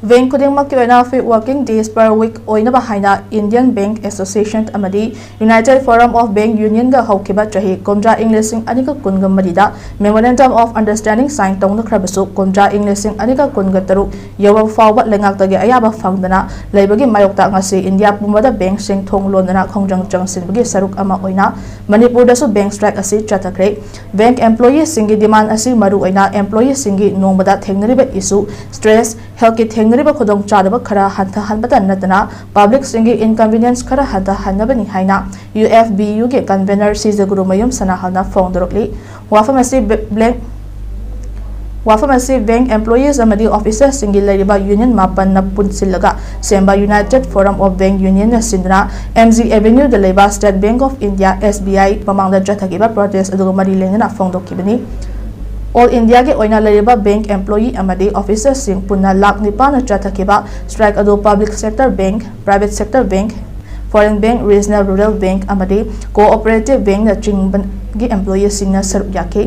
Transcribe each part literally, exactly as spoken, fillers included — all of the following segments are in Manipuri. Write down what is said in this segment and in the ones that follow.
Bank ꯈꯨꯗꯤꯡꯃꯛꯀꯤ ꯑꯣꯏꯅ five working days per week ꯑꯣꯏꯅꯕ ꯍꯥꯏꯅ Indian Bank Association ꯑꯃꯗꯤ United Forum of Bank Unionꯒ ꯍꯧꯈꯤꯕ ꯆꯍꯤ ꯀꯨꯝꯖꯥ ꯏꯪ ꯂꯤꯁꯤꯡ ꯑꯅꯤꯒ ꯀꯨꯟꯒ ꯃꯔꯤꯗ Memorandum of Understanding sign ꯇꯧꯅꯈ꯭ꯔꯕꯁꯨ, ꯀꯨꯝꯖꯥ ꯏꯪ ꯂꯤꯁꯤꯡ ꯑꯅꯤꯒ ꯀꯨꯟꯒ ꯇꯔꯨꯛ ꯌꯧꯔꯕ ꯐꯥꯎꯕ ꯂꯩꯉꯥꯛꯇꯒꯤ ꯑꯌꯥꯕ ꯐꯪꯗꯅ ꯂꯩꯕꯒꯤ ꯃꯥꯌꯣꯛꯇ ꯉꯁꯤ ꯏꯟꯗꯤꯌꯥ ꯄꯨꯝꯕꯗ ꯕꯦꯡꯛꯁꯤꯡ ꯊꯣꯡ ꯂꯣꯟꯗꯅ ꯈꯣꯡꯖꯪ ꯆꯪꯁꯤꯟꯕꯒꯤ ꯁꯔꯨꯛ ꯑꯃ ꯑꯣꯏꯅ ꯃꯅꯤꯄꯨꯔꯗꯁꯨ bank strike ꯑꯁꯤ ꯆꯠꯊꯈ꯭ꯔꯦ꯫ Bank employeeꯁꯤꯡꯒꯤ demand ꯑꯁꯤ ꯃꯔꯨ ꯑꯣꯏꯅ employeeꯁꯤꯡꯒꯤ ꯅꯣꯡꯃꯗ ꯊꯦꯡꯅꯔꯤꯕ issue, stress, healthꯀꯤ ꯊꯦꯡꯅꯔꯤꯕ ꯈꯨꯗꯣꯡꯆꯥꯗꯕ ꯈꯔ ꯍꯟꯊꯍꯟꯕꯇ ꯅꯠꯇꯅ publicꯁꯤꯡꯒꯤ inconvenience ꯈꯔ ꯍꯟꯊꯍꯟꯅꯕꯅꯤ ꯍꯥꯏꯅ UFBUꯒꯤ convener ꯁꯤꯖꯒꯨꯔꯨꯃꯌꯨꯝ ꯁꯅꯥꯍꯜꯅ ꯐꯣꯡꯗꯣꯔꯛꯂꯤ꯫ ꯋꯥꯐꯝ ꯑꯁꯤ ꯕ-, blank, ꯋꯥꯐꯝ ꯑꯁꯤ bank employees ꯑꯃꯗꯤ officerꯁꯤꯡꯒꯤ ꯂꯩꯔꯤꯕ union ꯃꯥꯄꯟꯅ ꯄꯨꯟꯁꯤꯜꯂꯒ ꯁꯦꯝꯕ United Forum of Bank Unionꯅ ꯁꯤꯟꯗꯨꯅ MG Avenueꯗ ꯂꯩꯕ State Bank of India, SBI, ꯃꯃꯥꯡꯗ ꯆꯠꯊꯈꯤꯕ protest ꯑꯗꯨꯒ ꯃꯔꯤ ꯂꯩꯅꯅ ꯐꯣꯡꯗꯣꯛꯈꯤꯕꯅꯤ꯫ All Indiaꯒꯤ ꯑꯣꯏꯅ ꯂꯩꯔꯤꯕ bank employee ꯑꯃꯗꯤ officerꯁꯤꯡ ꯄꯨꯟꯅ ꯂꯥꯈ ꯅꯤꯄꯥꯟꯅ ꯆꯠꯊꯈꯤꯕ strike ꯑꯗꯨ public sector bank, private sector bank, foreign bank, regional rural bank ꯑꯃꯗꯤ cooperative bankꯅꯆꯤꯡꯕꯒꯤ employeeꯁꯤꯡꯅ ꯁꯔꯨꯛ ꯌꯥꯈꯤ꯫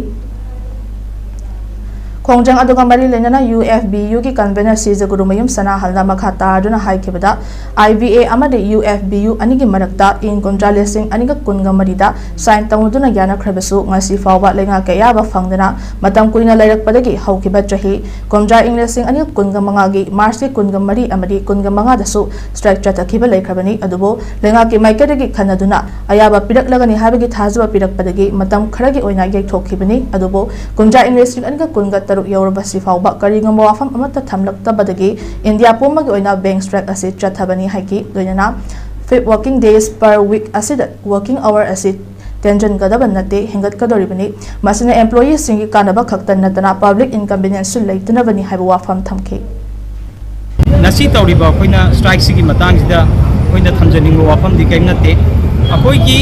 ꯈꯣꯡꯖꯪ ꯑꯗꯨꯒ ꯃꯔꯤ ꯂꯩꯅꯅ UFBUꯒꯤ convener ꯁꯤꯖꯒꯨꯔꯨꯃꯌꯨꯝ ꯁꯅꯥꯍꯜꯅ ꯃꯈꯥ ꯇꯥꯗꯨꯅ ꯍꯥꯏꯈꯤꯕꯗ, IBA ꯑꯃꯗꯤ UFBU ꯑꯅꯤꯒꯤ ꯃꯔꯛꯇ ꯏꯪ ꯀꯨꯝꯖꯥ ꯂꯤꯁꯤꯡ ꯑꯅꯤꯒ ꯀꯨꯟꯒ ꯃꯔꯤꯗ sign ꯇꯧꯅꯗꯨꯅ ꯌꯥꯅꯈ꯭ꯔꯕꯁꯨ, ꯉꯁꯤ ꯐꯥꯎꯕ ꯂꯩꯉꯥꯛꯀꯤ ꯑꯌꯥꯕ ꯐꯪꯗꯅ ꯃꯇꯝ ꯀꯨꯏꯅ ꯂꯩꯔꯛꯄꯗꯒꯤ ꯍꯧꯈꯤꯕ ꯆꯍꯤ ꯀꯨꯝꯖꯥ ꯏꯪ ꯂꯤꯁꯤꯡ ꯑꯅꯤꯒ ꯀꯨꯟꯒ ꯃꯉꯥꯒꯤ Marchꯀꯤ ꯀꯨꯟꯒ ꯃꯔꯤ ꯑꯃꯗꯤ ꯀꯨꯟꯒ ꯃꯉꯥꯗꯁꯨ strike ꯆꯠꯊꯈꯤꯕ ꯂꯩꯈ꯭ꯔꯕꯅꯤ꯫ ꯑꯗꯨꯕꯨ ꯂꯩꯉꯥꯛꯀꯤ ꯃꯥꯏꯀꯩꯗꯒꯤ ꯈꯟꯅꯗꯨꯅ ꯑꯌꯥꯕ ꯄꯤꯔꯛꯂꯒꯅꯤ ꯍꯥꯏꯕꯒꯤ ꯊꯥꯖꯕ ꯄꯤꯔꯛꯄꯗꯒꯤ ꯃꯇꯝ ꯈꯔꯒꯤ ꯑꯣꯏꯅ ꯌꯩꯊꯣꯛꯈꯤꯕꯅꯤ꯫ ꯑꯗꯨꯕꯨ ꯀꯨꯝꯖꯥ ꯏꯪ ꯂꯤꯁꯤꯡ ꯑꯅꯤꯒ ꯀꯨꯟꯒ ꯇꯔꯨꯛ ꯌꯧꯔꯕꯁꯤ ꯐꯥꯎꯕ ꯀꯔꯤꯒꯨꯝꯕ ꯋꯥꯐꯝ ꯑꯃꯠꯇ ꯊꯝꯂꯛꯇꯕꯗꯒꯤ ꯏꯟꯗꯤꯌꯥ ꯄꯨꯝꯕꯒꯤ ꯑꯣꯏꯅ bank strike ꯑꯁꯤ ꯆꯠꯊꯕꯅꯤ ꯍꯥꯏꯈꯤ꯫ ꯂꯣꯏꯅꯅ five working days per week ꯑꯁꯤꯗ working hour ꯑꯁꯤ ꯇꯦꯟꯖꯟꯒꯗꯕ ꯅꯠꯇꯦ, ꯍꯦꯟꯒꯠꯀꯗꯧꯔꯤꯕꯅꯤ꯫ ꯃꯁꯤꯅ employeeꯁꯤꯡꯒꯤ ꯀꯥꯟꯅꯕ ꯈꯛꯇ ꯅꯠꯇꯅ public inconvenienceꯁꯨ ꯂꯩꯇꯅꯕꯅꯤ ꯍꯥꯏꯕ ꯋꯥꯐꯝ ꯊꯝꯈꯤ꯫ ꯉꯁꯤ ꯇꯧꯔꯤꯕ ꯑꯩꯈꯣꯏꯅ strikeꯁꯤꯒꯤ ꯃꯇꯥꯡꯁꯤꯗ ꯑꯩꯈꯣꯏꯅ ꯊꯝꯖꯅꯤꯡꯕ ꯋꯥꯐꯝꯗꯤ ꯀꯔꯤꯝ ꯅꯠꯇꯦ꯫ ꯑꯩꯈꯣꯏꯒꯤ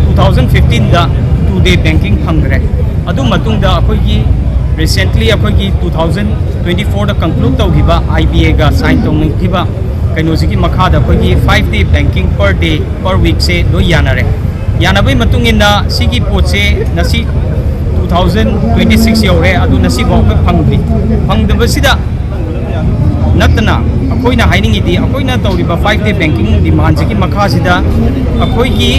two thousand fifteenꯗ two day banking ꯐꯪꯈ꯭ꯔꯦ꯫ ꯑꯗꯨ ꯃꯇꯨꯡꯗ ꯑꯩꯈꯣꯏꯒꯤ recently ꯑꯩꯈꯣꯏꯒꯤ two thousand twenty fourꯗ conclude ꯇꯧꯈꯤꯕ IBAꯒ sign ꯇꯧꯅꯈꯤꯕ ꯀꯩꯅꯣꯁꯤꯒꯤ ꯃꯈꯥꯗ ꯑꯩꯈꯣꯏꯒꯤ five day banking per day per weekꯁꯦ ꯂꯣꯏ ꯌꯥꯅꯔꯦ꯫ ꯌꯥꯅꯕꯒꯤ ꯃꯇꯨꯡ ꯏꯟꯅ ꯁꯤꯒꯤ ꯄꯣꯠꯁꯦ ꯉꯁꯤ two thousand twenty six ꯌꯧꯔꯦ, ꯑꯗꯨ ꯉꯁꯤꯐꯥꯎ ꯑꯩꯈꯣꯏ ꯐꯪꯗ꯭ꯔꯤ꯫ ꯐꯪꯗꯕꯁꯤꯗ ꯅꯠ-, ꯑꯗꯨꯅ ꯑꯩꯈꯣꯏꯅ ꯍꯥꯏꯅꯤꯡꯉꯤꯗꯤ, ꯑꯩꯈꯣꯏꯅ ꯇꯧꯔꯤꯕ five day banking demandꯁꯤꯒꯤ ꯃꯈꯥꯁꯤꯗ ꯑꯩꯈꯣꯏꯒꯤ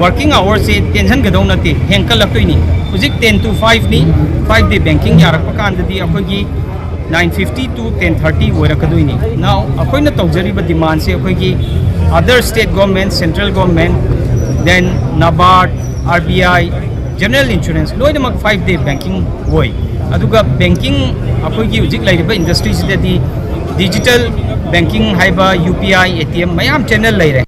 working hoursꯁꯦ ꯇꯦꯟꯍꯟꯒꯗꯧ ꯅꯠꯇꯦ, ꯍꯦꯟꯀꯠꯂꯛꯇꯣꯏꯅꯤ꯫ ꯍꯧꯖꯤꯛ ten to fiveꯅꯤ꯫ Five day banking ꯌꯥꯔꯛꯄ ꯀꯥꯟꯗꯗꯤ ꯑꯩꯈꯣꯏꯒꯤ nine fifty to ten thirty ꯑꯣꯏꯔꯛꯀꯗꯣꯏꯅꯤ꯫ Now ꯑꯩꯈꯣꯏꯅ ꯇꯧꯖꯔꯤꯕ demandꯁꯦ ꯑꯩꯈꯣꯏꯒꯤ other state government, central government, then NABARD, RBI, general insurance, ꯂꯣꯏꯅꯃꯛ five day banking ꯑꯣꯏ꯫ ꯑꯗꯨꯒ banking, ꯑꯩꯈꯣꯏꯒꯤ ꯍꯧꯖꯤꯛ ꯂꯩꯔꯤꯕ industryꯁꯤꯗꯗꯤ digital banking ꯍꯥꯏꯕ UPI, ATM ꯃꯌꯥꯝ channel ꯂꯩꯔꯦ꯫